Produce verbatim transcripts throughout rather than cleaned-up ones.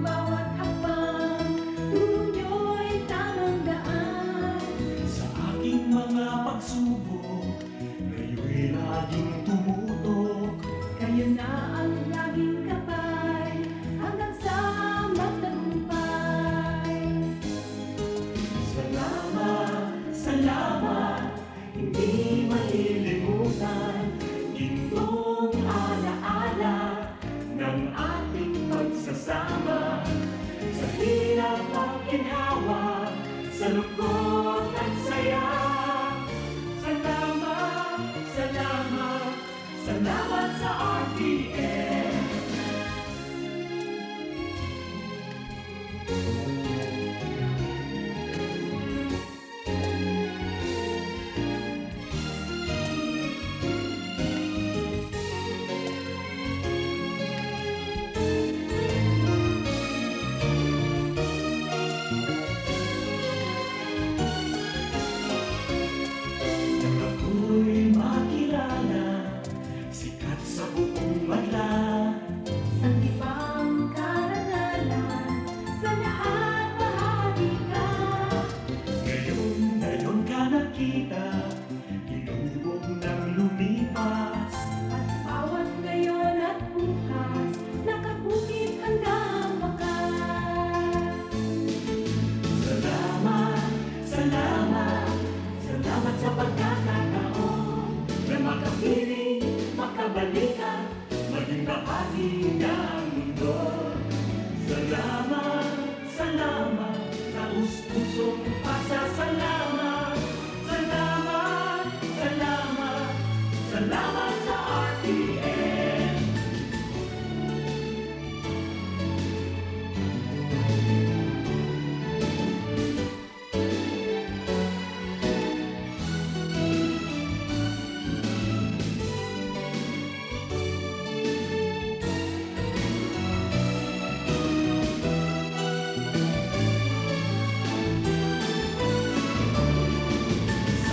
Bawat hakbang, turo niyo'y tamang daan. Sa aking mga pagsubok, kayo'y laging tumutok. Kayo na ang laging gabay, hanggang sa magtagumpay. Salamat, salamat, hindi malilimutan. Gintong alaala ng ating pagsasama. Sa hirap at ginhawa, sa lungkot at saya. Salamat, salamat, salamat sa R T N. Nang ako'y makilala, sikat sa buong madla. Sanggipang karangalan, sa lahat bahagi ka. Ngayon, ngayon ka nakita, tinubog ng lumipas. At bawat ngayon at bukas, nakabukid hanggang wakas. Salamat, salamat, salamat sa pagkakataon na makapiling, makabalikan, maging bahagi ng mundo. Salamat, salamat, taos-pusong pasasalamat. Salamat, salamat, salamat sa R T N.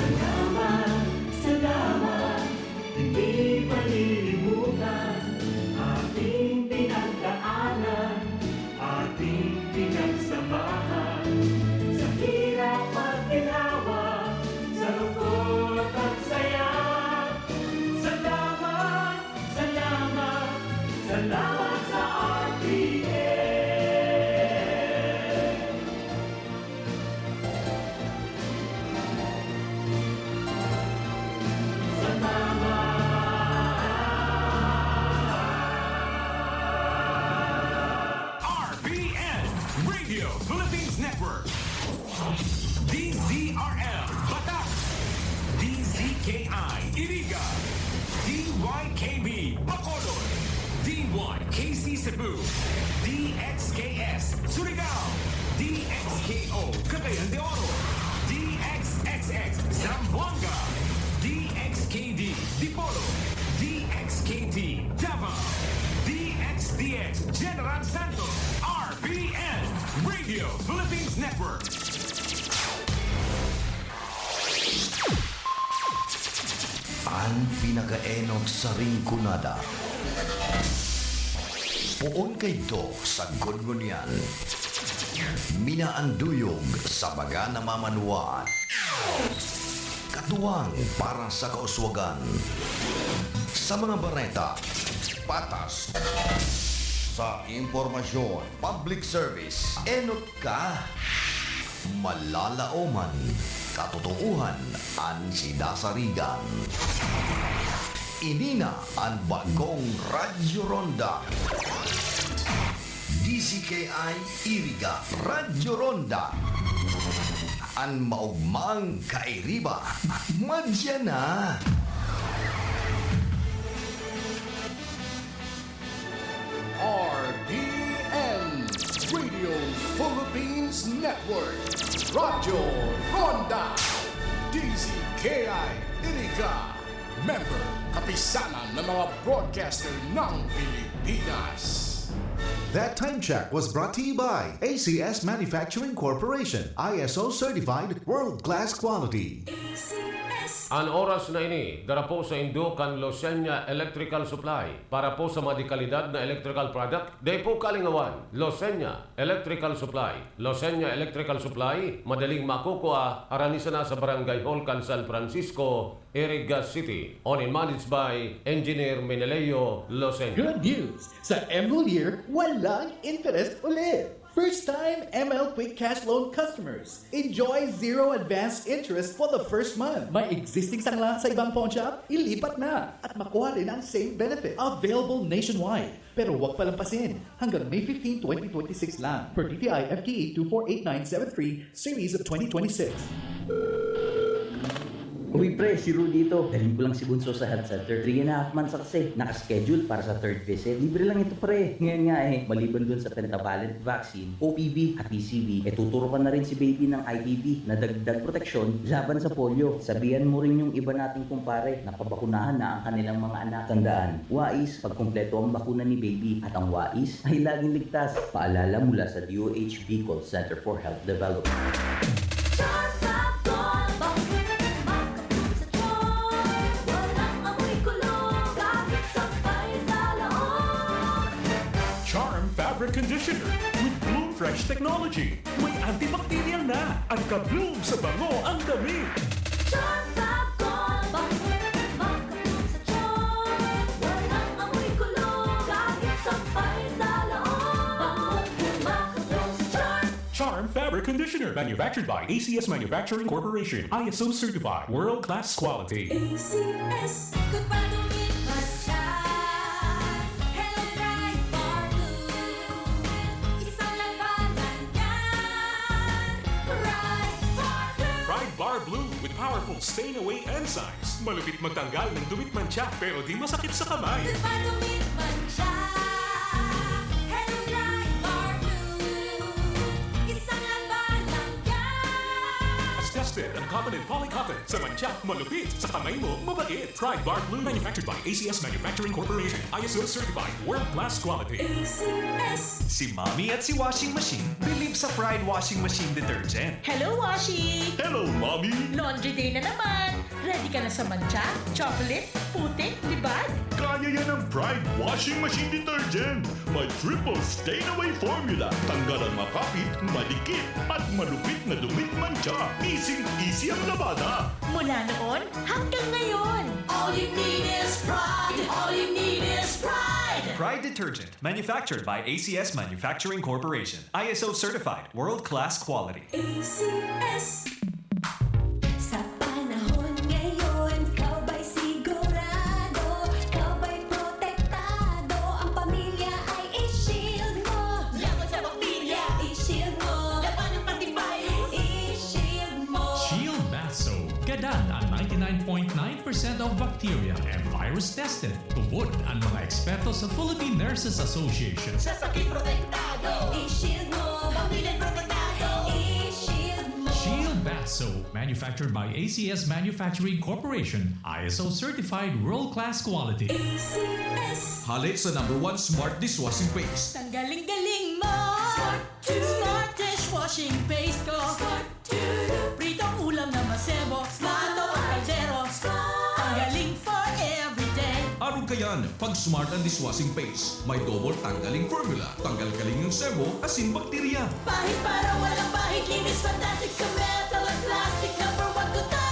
Salamat, salamat, hindi malilimutan ating pinagdaanan, ating pinagsamahan. Sa hirap at ginhawa, sa lungkot at saya. Salamat, salamat, salamat sa R T N. Salamat. R P N, Radio Philippines Network. D Z R L Batak, D Z K I Iriga, D Y K B Bacolod, D Y K C Cebu, D X K S Surigao, D X K O Cagayan de Oro, D X X X Zamboanga, D X K D Dipolog, D X K T Davao, D X D X General Santos, R P N, Radio Philippines Network. An pinakaenot sa Rinconada. Poon kaidto sagkod ngunyan. Minaanduyog sa mga namamanwaan. Katuwang para sa kauswagan. Sa mga bareta, patas. Sa impormasyon, public service, enot ka. Malalaoman, katotoohan an sidasarigan. Ini na an bagong Radyo Ronda. D Z K I Iriga, Radyo Ronda. An maogmang kairiba, madya na. R P N, Radio Philippines Network, Radyo Ronda, D Z K I Iriga, member, Kapisanan ng mga Broadcaster ng Pilipinas. That time check was brought to you by A C S Manufacturing Corporation, I S O certified, world-class quality. A C S An oras na ini, dara po saindo kan Losenya Electrical Supply. Para po sa mga dekalidad na electrical product, dai po kalingawan. Losenya Electrical Supply. Losenya Electrical Supply, madaling makukua, harani sana sa Barangay Hall kan San Francisco, Iriga City. Owned and managed by Engineer Meneleo Losenya. Good news! Sa M Lhuillier, walang interest ulit! First time M L Quick Cash Loan customers. Enjoy zero advance interest for the first month. May existing sangla sa ibang pawnshop? Ilipat na at makuha rin ang same benefit. Available nationwide. Pero wag palampasin. Hanggang May fifteen, twenty twenty-six lang. Per D T I F T E two four eight nine seven three, series of twenty twenty-six. Uy, pre, si Rudy ito. Dalhin ko lang si Bunso sa health center. Three and a half months na kasi. Nakaschedule para sa third visit. Libre lang ito, pre. Ngayon nga eh, maliban dun sa pentavalent vaccine, O P V at P C V, eh, tuturo ka na rin si baby ng I P V na dagdag proteksyon laban sa polio. Sabihan mo rin yung iba nating kumpare na pabakunahan na ang kanilang mga anak. Tandaan, wais pag kumpleto ang bakuna ni baby at ang wais ay laging ligtas. Paalala mula sa D O H Bicol Center for Health Development. Charm Fab Gold, bangkit, makapul sa tiyan. Walang amoy kulog, kahit sampay sa loob. Charm Fabric Conditioner with Bloom Fresh Technology. May antibacterial na. Ang ka-bloom sa bango ang damit. Charm Fab Gold, bangkit, makapul sa tiyan. Walang amoy kulog, kahit sampay sa loob. Bangong pumakapul sa tiyan. Charm Fabric Conditioner, manufactured by A C S Manufacturing Corporation, I S O certified, world-class quality. A C S. Good pa tumit mantsa. Hello, Pride Bar Blue. Isang labanan yan. Pride Bar Blue. Pride Bar Blue with powerful stain away enzymes. Malupit magtanggal ng dumit mantsa, pero di masakit sa kamay. Good pa tumit mantsa. Hello, Pride Bar Blue. Isang labanan yan. As tested ang cotton and polycotton. Sa mantsa, malupit. Sa kamay mo, mabait. Pride Bar Blue. Manufactured by A C S Manufacturing Corporation. I S O certified. World class quality. A C S. Si Mommy at si Washing Machine believe sa Pride Washing Machine Detergent. Hello, Washi! Hello, Mommy! Laundry day na naman! Ready ka na sa mantsa, chocolate, putik, libag? Kaya yan ng Pride Washing Machine Detergent. May triple stain away formula. Tanggal ang makapit, madikit, at malupit na dumit mantsa. Easy-easy ang labada. Mula noon hanggang ngayon. All you need is Pride. All you need is Pride. Pride Detergent. Manufactured by A C S Manufacturing Corporation. I S O certified. World class quality. A C S. Sa panahon ngayon, ikaw ba'y sigurado? Ikaw ba'y protektado? Ang pamilya ay i-shield mo. Laban sa bakterya, i-shield mo. Laban ng antivirus, i-shield mo. Shield Bath Soap. Gadan ang ninety-nine point nine percent of bacteria and virus tested. Tubod ang mga eksperto sa Philippine Nurses Association. Sa sakit protektado, i-shield mo. Pamilya protektado, i-shield mo. Shield Bath Soap, manufactured by A C S Manufacturing Corporation, I S O certified world-class quality. A C S. Hale sa number one smart dishwashing paste. Tanggaling-galing mo! Smart! Smart dishwashing paste ko! Smart! Pritong ulam na masebo, plato o kaldero. Ang galing for everyday. Arog ka yan, pag Smart ang dishwashing paste, may double tanggaling formula. Tanggal-galing yung sebo, asin bakterya. Pahid para walang pahid, linis fantastic sa metal at plastic. Number one ko to.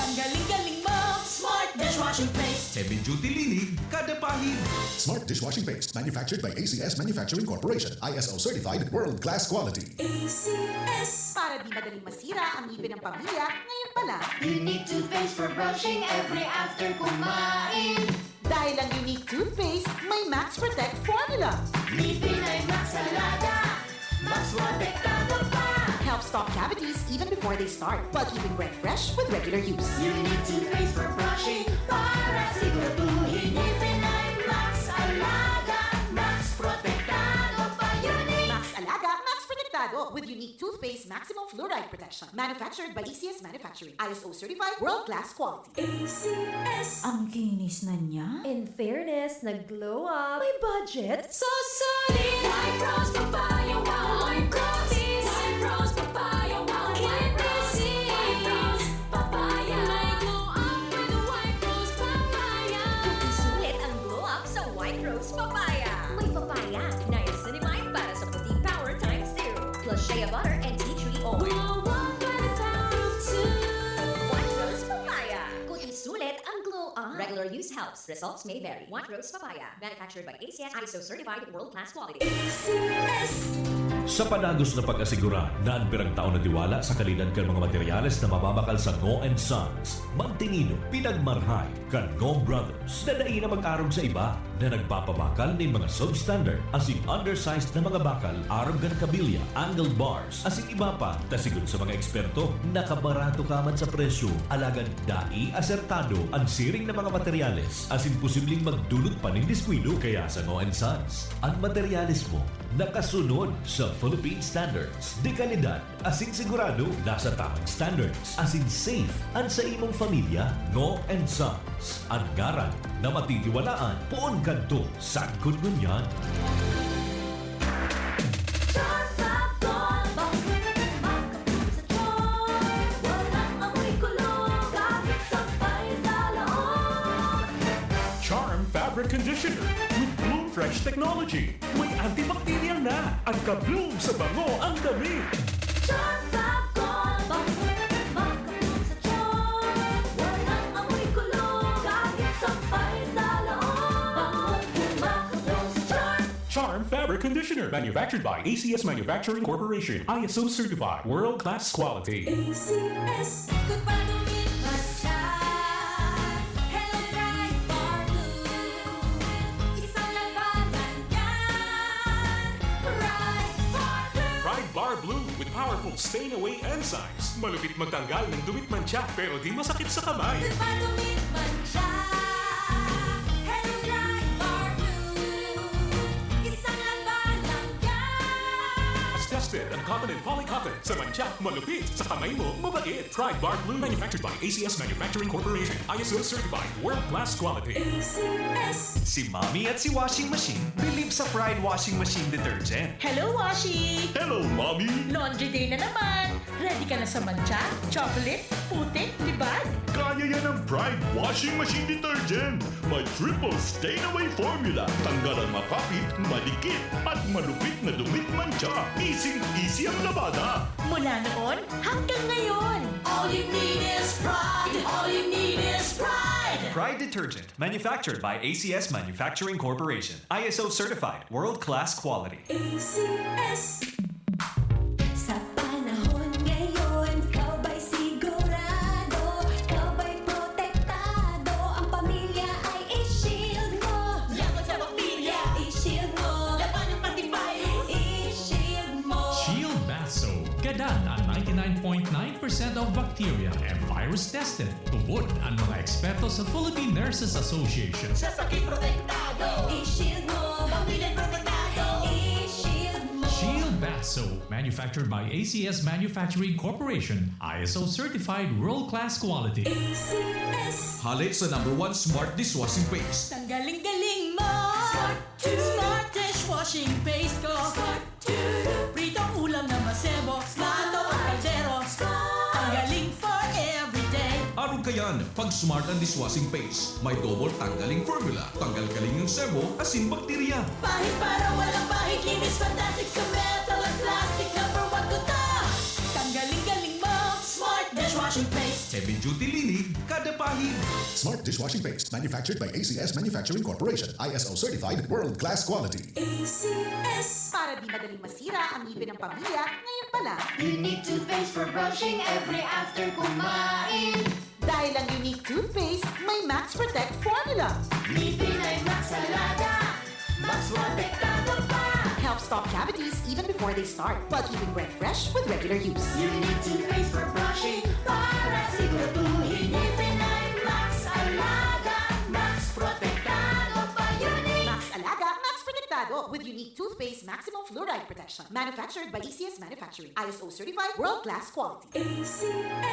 Tanggaling-galing mo, Smart dishwashing paste. Heavy duty linig, kada pahid. Smart dishwashing paste, manufactured by A C S Manufacturing Corporation, I S O certified, world class quality. A C S. Para di madaling masira ang ngipin ng pamilya, ngayon pa lang. Unique toothpaste for brushing every after kumain. Dahil ang Unique Toothpaste may Max Protect Formula. Ngipin ay Max Alaga, Max Protektado pa. Helps stop cavities even before they start, while keeping breath fresh with regular use. Unique Toothpaste for brushing para siguraduhin ngipin ay Max Alaga, Max Protektado pa. Unique! Max Alaga, Max Protektado with Unique Toothpaste Maximum Fluoride Protection. Manufactured by A C S Manufacturing. I S O certified, world class quality. A C S. Ang kinis na niya. In fairness, nag-glow up. May budget? So solid! White Rose Papaya, wow! White Rose! White Rose Papaya, wow! White Rose! White Rose Papaya! May glow up! Shea butter and tea tree oil. Glow Up by the power of two. White rose papaya. Puting sulit ang glow up. Regular use helps. Results may vary. White rose papaya. Manufactured by A C S, I S O certified, world class quality. A C S. Sa padagos na pag-asigura na an pirang taon na tiwala sa kalidad kan mga materyales na mababakal sa Ngo and Sons, magtinido, pinagmarhay kan Ngo Brothers na dai na mag-arog sa iba na nagpapabakal nin mga substandard asin undersized na mga bakal arog kan kabilya, angle bars, asin iba pa. Ta sigon sa mga eksperto, nakabarato ka man sa presyo, alagad dai asertado an siring na mga materyales asin posibleng magdulot pa nin diskuido. Kaya sa Ngo and Sons, an materyales mo nakasunod sa Philippine standards de kalidad asin sigurado nasa tamang standards asin safe an sa imong pamilya. Ngo and Sons, an ngaran na matitiwalaan poon kadto sagkod ngunyan. Charm Fab Gold, bakit makapul sa charm? Walang amoy kulog, kahit sampay sa loob. Charm Fabric Conditioner with Bloom Fresh Technology. May antibacterial na at ka-bloom sa bango ang damit. Charm Fab Gold, bakit makapul sa charm? Walang amoy kulog, kahit sampay sa loob. Bango, makapul sa charm. Charm Fabric Conditioner, manufactured by A C S Manufacturing Corporation, I S O certified, world class quality. A C S. Good pa dumit pa siya. Hello, Pride Bar Blue. Isang labanan yan. Pride Bar Blue. Pride Bar Blue with powerful stain away enzymes. Malupit magtanggal ng dumit mantsa pero di masakit sa kamay. Good pa dumit pa siya. Hello, Pride Bar Blue. Isang labanan yan. Tested ang cotton and polycotton. Sa mantsa, malupit. Sa kamay mo, mabait. Pride Bar Blue. Manufactured by A C S Manufacturing Corporation. I S O certified. World class quality. A C S. Si Mommy at si Washing Machine believe sa Pride Washing Machine Detergent. Hello, Washi! Hello, Mommy! Laundry day na naman! Ready ka na sa mantsa, chocolate, putik, libag? Kaya yan ang Pride Washing Machine Detergent! May triple stain away formula. Tanggal ang makapit, madikit, at malupit na dumit mantsa. Easy-easy ang labada. Mula noon hanggang ngayon! All you need is Pride. All you need is Pride. Pride Detergent, manufactured by A C S Manufacturing Corporation. I S O certified, world-class quality. A C S. Sa panahon ngayon, ikaw ba'y sigurado? Ikaw ba'y protektado? Ang pamilya ay i-shield mo. Laban sa bakterya, i-shield mo. Laban ng pati virus, i-shield mo. Shield Bath Soap. Gadan an ninety-nine point nine percent of bacteria and virus tested. Tubod an mga eksperto sa Philippine Nurses Association. Sa sakit protektado, i-shield mo. Pamilya protektado, i-shield mo. Shield Bath Soap, manufactured by A C S Manufacturing Corporation, I S O certified world-class quality. A C S. Hale sa number one smart dishwashing paste. Tanggaling-galing mo! Smart dishwashing paste ko! Pritong ulam na masebo, plato o kaldero. Tanggaling for everyday. Arog kayan, pag smart ang dishwashing paste. May double tanggaling formula. Tanggal galing ang sebo, asin bakterya. Pahid para walang pahid, linis fantastic sa metal at plastic. Number one ko to. Tanggaling-galing mo. Smart dishwashing paste. Heavy duty linig, kada pahid. Smart dishwashing paste, manufactured by A C S Manufacturing Corporation, I S O certified, world-class quality. A C S. Para di madaling masira ang ngipin ng pamilya, ngayon pa lang. Unique toothpaste for brushing every after kumain. Dahil ang Unique Toothpaste may Max Protect Formula. Ngipin ay Max Alaga. Max Protektado pa. Helps stop cavities even before they start, while keeping breath fresh with regular use. Unique Toothpaste for brushing para siguraduhin ngipin ay Max Alaga. Max Protektado pa, Unique. Max Alaga, Max Protektado with Unique Toothpaste Maximum Fluoride Protection. Manufactured by A C S Manufacturing. I S O certified, world-class quality. A C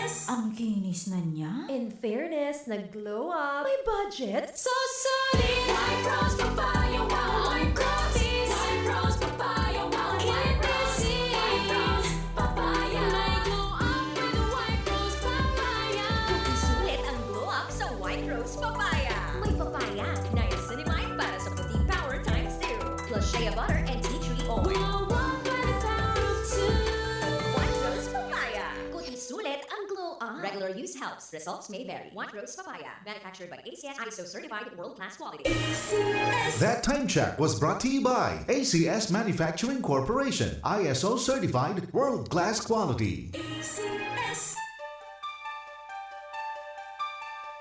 S. Ang kinis na niya. In fairness, nag-glow up. May budget. Susulit! White Rose Papaya, wow! White Rose! White Rose Papaya, wow! White Rose! White Rose Papaya! May glow up with White Rose Papaya! Puting sulit ang glow up sa White Rose Papaya. May papaya, niacinamide para sa puti power times two. Plus shea butter and tea tree oil. Glow up by the power of two. Ah. Regular use helps. Results may vary. White rose papaya. Manufactured by A C S, I S O certified, world class quality. That time check was brought to you by A C S Manufacturing Corporation, I S O certified, world class quality.